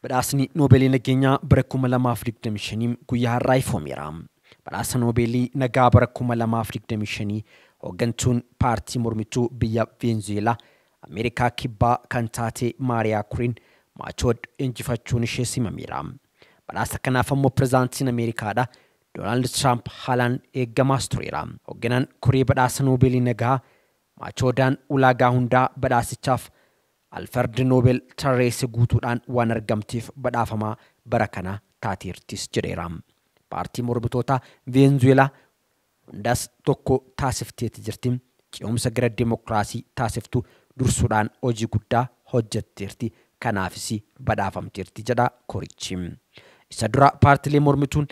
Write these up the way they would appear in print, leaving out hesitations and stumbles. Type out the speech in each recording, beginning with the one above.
Badhaasni Noobeelii nageenyaa bara 2025 guyyaa har'aa ifoomeera. Badhaasa Noobeelii nagaa bara 2025 hooggantuun paartii mormituu biyya Veenzuweelaa Ameerikaa Kibbaa kan taate Maariyaa Kuriin Maachood injifachuun ishee simameera. Badhaasa kanaaf ammoo pirezidaantiin Ameerikaadha Doonaald Tiraamp haalaan eeggamaas tureera. Hoogganaan koree badhaasa Noobeelii nagaa Maachoodaan ulaagaa hundaa badhaasichaaf Alfred Noobel tarreesse guutuudhaan waan argamteef badhaafamaa bara kana taateertis jedheera. Paartii mormitoota Veenzuweelaa hundaas tokko taasifteeti jirti. Ce'umsa gara dimokiraasii taasiftu dursuudhaan hojii guddaa hojjetteerti. Kanaafis badhaafamteerti jedha korichi. Isa dura paartilee mormituun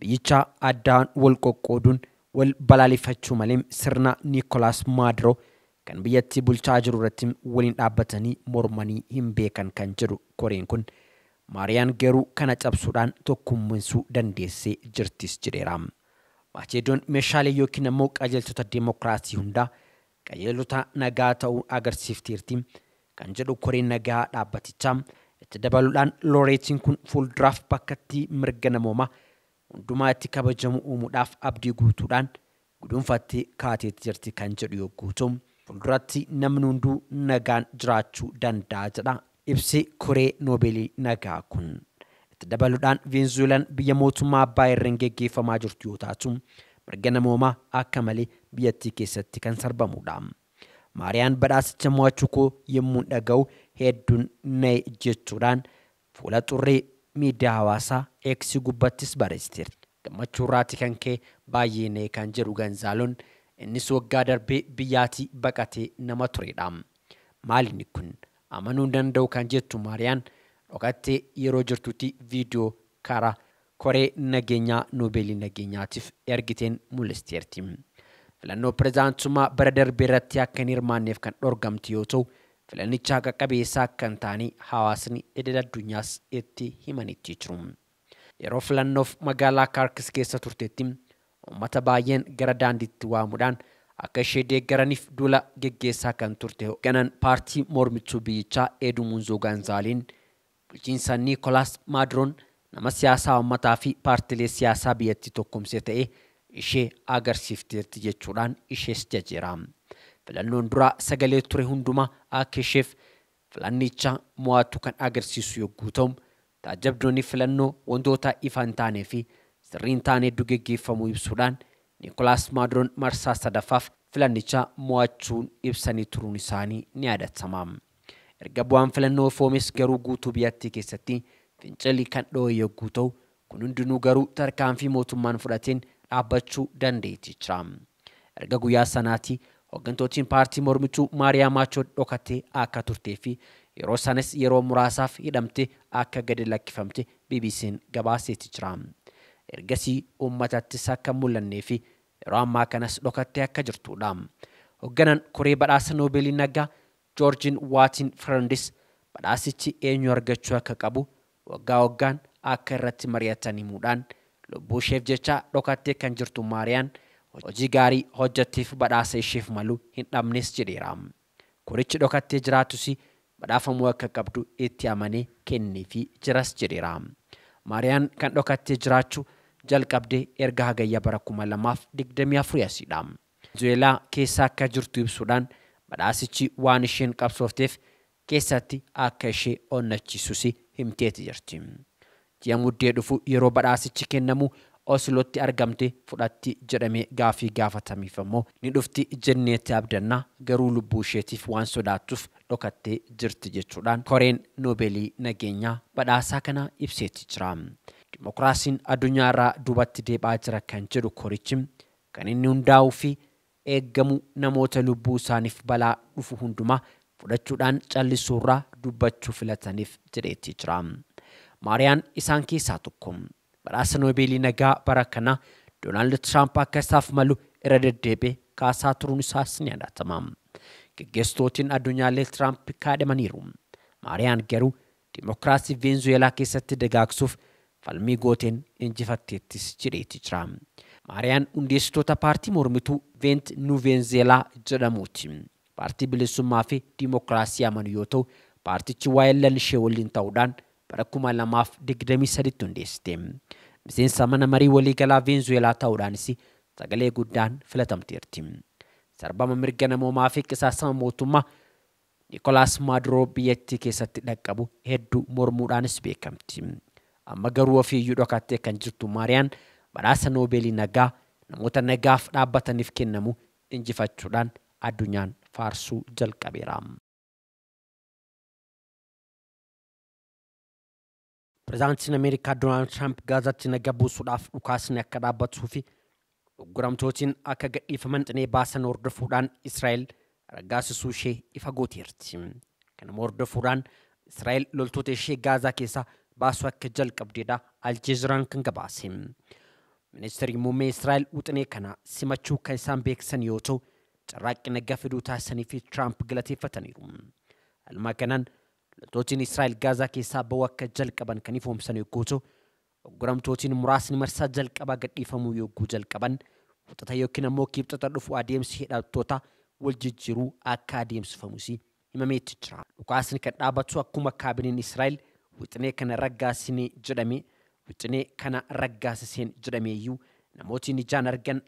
biyyichaa addaan wal qoqqooduun wal balaaleffachuu malee sirna Niikolaas Maaduroo kan biyyattii bulchaa jiru irratti waliin dhaabbatanii mormanii hin beekan kan jedhu koreen kun, Maariyaan garuu kana cabsuudhaan tokkummeessuu dandeessee jirtis jedheera. Maacheedoon meeshaalee yookiin ammoo qajeeltota dimokiraasii hundaa qajeeltota nagaa ta'uu agarsiifteerti kan jedhu koreen nagaa dhaabbatichaa, itti dabaluudhaan looreetiin kun fuulduraaf bakkatti mirga namoomaa hundumaa itti kabajamu uumuudhaaf abdii guutuudhaan guduunfattee kaateetti jirti kan jedhu yogguu ta'u, fuulduratti namni hunduu nagaan jiraachuu danda'a jedha ibsi koree Noobeelii nagaa kun. Itti dabaluudhaan Veenzuweelaan biyya mootummaa abbaa irreen geggeeffamaa jirtu yoo taatu, mirga namoomaa akka malee biyyattii keessatti kan sarbamudha. Maariyaan badhaasicha mo'achuu koo yommuu dhaga'u hedduun na'e jechuudhaan fuula xurree miidiyaa hawaasaa X gubbattis barreessiteerti. Gammachuu irraati kan ka'e baay'ee na'e kan jedhu Ganzaaloon, innis waggaa darbee biyyaatii baqatee nama turedha. Maalinni kun amanuu hin danda'u kan jettu Maariyaan, dhokattee yeroo jirtutti viidiyoo karaa koree nageenyaa Noobeelii nageenyaatiif ergiteen mul'isteerti. Filannoo pirezidaantummaa bara darbee irratti akka hin hirmaanneef kan dhorgamte yoo ta'u, filannicha haqa qabeessa akka hin taane hawaasni idil addunyaas itti himanitti jiru. Yeroo filannoof magaalaa Kaarkis keessa turtetti uummata baay'een gara daandiitti waamuudhaan akka ishee deeggaraniif duula geggeessaa kan turte hoogganaan paartii mormituu biyyichaa Edumunzoo Gaanzaaliin, bulchiinsa Niikolaas Maaduroon nama siyaasaa uummataa fi paartilee siyaasaa biyyattii tokkomsee ta'e ishee agarsiifteerti jechuudhaan ishees jajeera. Filannoon dura sagalee ture hundumaa akka isheef filannicha mo'atu kan agarsiisu yogguu ta'u, taajabdoonni filannoo wantoota ifa hin taanee fi sirrii hin taane hedduu geggeeffamuu ibsuudhaan Niikolaas Maaduroon marsaa sadaffaaf filannicha mo'achuun ibsanii turuun isaanii ni yaadatama. Erga bu'aan filannoo ifoomes garuu guutuu biyyattii keessatti fincilli kan dho'e yogguu ta'u, kun hundinuu garuu tarkaanfii mootummaan fudhateen dhaabbachuu dandeetti jira. Erga guyyaa sanaatti hooggantootiin paartii mormituu Maariyaa Maachoo dhokattee akka turtee fi yeroo sanas yeroo muraasaaf hidhamte akka gadi lakkifamte BBC'n gabaaseeti jira. Ergasii uummatattis akka mul'annee fi yeroo ammaa kanas dhokattee akka jirtudha. Hoogganaan koree badhaasa Noobeelii nagaa Joorjiin Waatiin Ferndis badhaasichi eenyu argachuu akka qabu waggaa waggaan akka irratti mari'atan himuudhaan, lubbuu isheef jecha dhokattee kan jirtu Maariyaan hojii gaarii hojjetteef badhaasa isheef malu hin dhabnes jedheera. Korichi dhokattee jiraatus badhaafamuu akka qabdu itti amanee kenneefii jiras jedheera. Maariyaan kan dhokattee jiraachuu jalqabdee erga hagayya bara 2024 asidha. Venezuelaa keessa akka jirtu ibsuudhaan badhaasichi waan isheen qabsoofteef keessatti akka ishee onnachiisus himteeti jirti. Ji'a Muddee dhufu yeroo badhaasichi kennamu Oslootti argamte fudhatti jedhamee gaafii gaafatamiif ammoo, ni dhufti jenneetti abdannaa, garuu lubbuu isheetiif waan sodaattuuf dhokattee jirti jechuudhaan koreen Noobeelii nageenyaa badhaasaa kana ibseetti jira. Dimokiraasiin addunyaa irraa duubatti deebi'aa jira kan jedhu korichi, kan inni hundaa'uu fi eeggamu namoota lubbuu isaaniif balaa dhufu hundumaa fudhachuudhaan callisuurraa dubbachuu filataniif jedheetti jira. Maariyaan isaan keessaa tokko. Badhaasa Noobeelii nagaa bara kana Doonaald Tiraamp akka isaaf malu irra deddeebi'ee kaasaa turuun isaas ni yaadatama. Geggeessitootiin addunyaalee Tiraamp kaadhimaniiru. Maariyaan garuu dimokiraasii Veenzuweelaa keessatti dagaagsuuf falmii gooteen injifatteettis jedheeti jira. Maariyaan hundeessitoota paartii mormituu Veent Nu Veenzuweelaa jedhamuuti. Paartii bilisummaa fi dimokiraasii amanu yoo ta'u, paartichi waa'ee ishee waliin ta'uudhaan bara 2023 hundeessite. Miseensa mana marii waliigalaa Veenzuweelaa ta'uudhaanis sagalee guddaan filatamteerti. Sarbama mirga namoomaa fi qisaasama mootummaa Nikolaas Maaduroo biyyattii keessatti dhaqqabu hedduu mormuudhaanis beekamti. Amma garuu ofiiyyuu dhokattee kan jirtu Maariyaan badhaasa Noobeelii nagaa namoota nagaaf dhaabbataniif kennamu injifachuudhaan addunyaan faarsuu jalqabeera. Pireezidaantiin Ameerikaa Doonaald Tiraamp Gaazaatti nagaa buusuudhaaf dhukaasni akka dhaabbatuu fi ugguramtootiin akka gadhiifaman xinee baasan hordofuudhaan Israa'el raggaasisuu ishee ifa gooteerti. Kanuma hordofuudhaan Israa'el loltoota ishee Gaazaa keessaa baasuu akka jalqabdeedha Aljeeziraan kan gabaase. Ministeerri muummee Israa'el wixinee kana simachuu kan isaan beeksisan yoo ta'u, carraaqqii nagaa fiduu taasisanii fi Tiraamp galateeffataniiru. Haaluma kanaan loltootiin Israa'el Gaazaa keessaa ba'uu akka jalqaban kan ifoomsan yogguu ta'u, ugguramtootiin muraasni marsaa jalqabaa gadhiifamuu yogguu jalqaban wixata yookiin ammoo kibxata dhufu adeemsi hidhattoota wal jijjiiruu akka adeemsifamus himameetti jira. Dhukaasni kan dhaabbatu akkuma kaabineen Israa'el wixinee kana raggaasisee jedhame wixinee kana raggaasiseen jedhameeyyuu namootni ijaan argan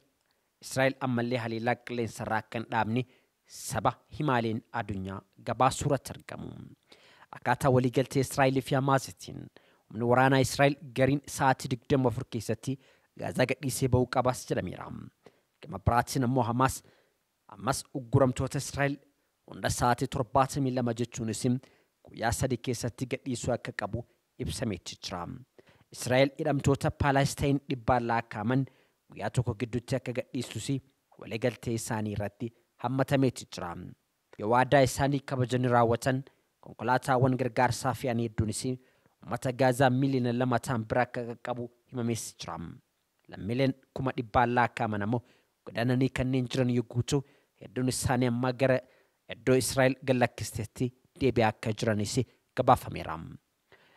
Israa'el ammallee haleellaa qilleensarraa akka hin dhaabne saba himaaleen addunyaa gabaasuu irratti argamu. Akkaataa waliigaltee Israa'elii fi Hamaasitiin humni waraanaa Israa'el gariin sa'aatii 24 keessatti Gaazaa gadhiisee ba'uu qabas jedhameera. Gama biraatiin ammoo Hamaas ammas ugguramtoota Israa'el hunda sa'aatii 72 jechuunis guyyaa 3 keessatti gadhiisuu akka qabu ibsameetti jira. Israa'el hidhamtoota Paalestiin dhibbaan lakkaa'aman guyyaa tokko gidduutti akka gadhiistus waliigaltee isaanii irratti hammatameetti jira. Yoo waadaa isaanii kabajanii raawwatan konkolaataawwan gargaarsaa fe'an hedduunis uummata Gaazaa miiliyoona 2 ta'an bira akka qaqqabu himamees jira. Lammiileen 100,000 lakkaa'aman ammoo godaananii kanneen jiran yogguu ta'u, hedduun isaanii amma gara iddoo Israa'el gallakkisteetti deebi'aa akka jiranis gabaafameera.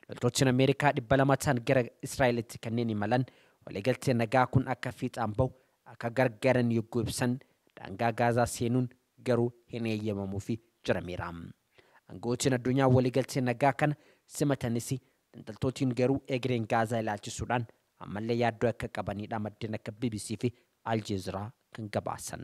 Loltootni Ameerikaa 200 ta'an gara Israa'elitti kanneen imalan waliigaltee nagaa kun akka fiixaan bahu akka gargaaran yogguu ibsan daangaa Gaazaa seenuun garuu hin eeyyamamuufi jedhameera. Aanga'ootiin addunyaa waliigaltee nagaa kana simatanis xiinxaltootiin garuu egereen Gaazaa ilaalchisuudhaan ammallee yaaddoo akka qabanidha maddeen akka BBC fi Aljeeziraa kan gabaasan.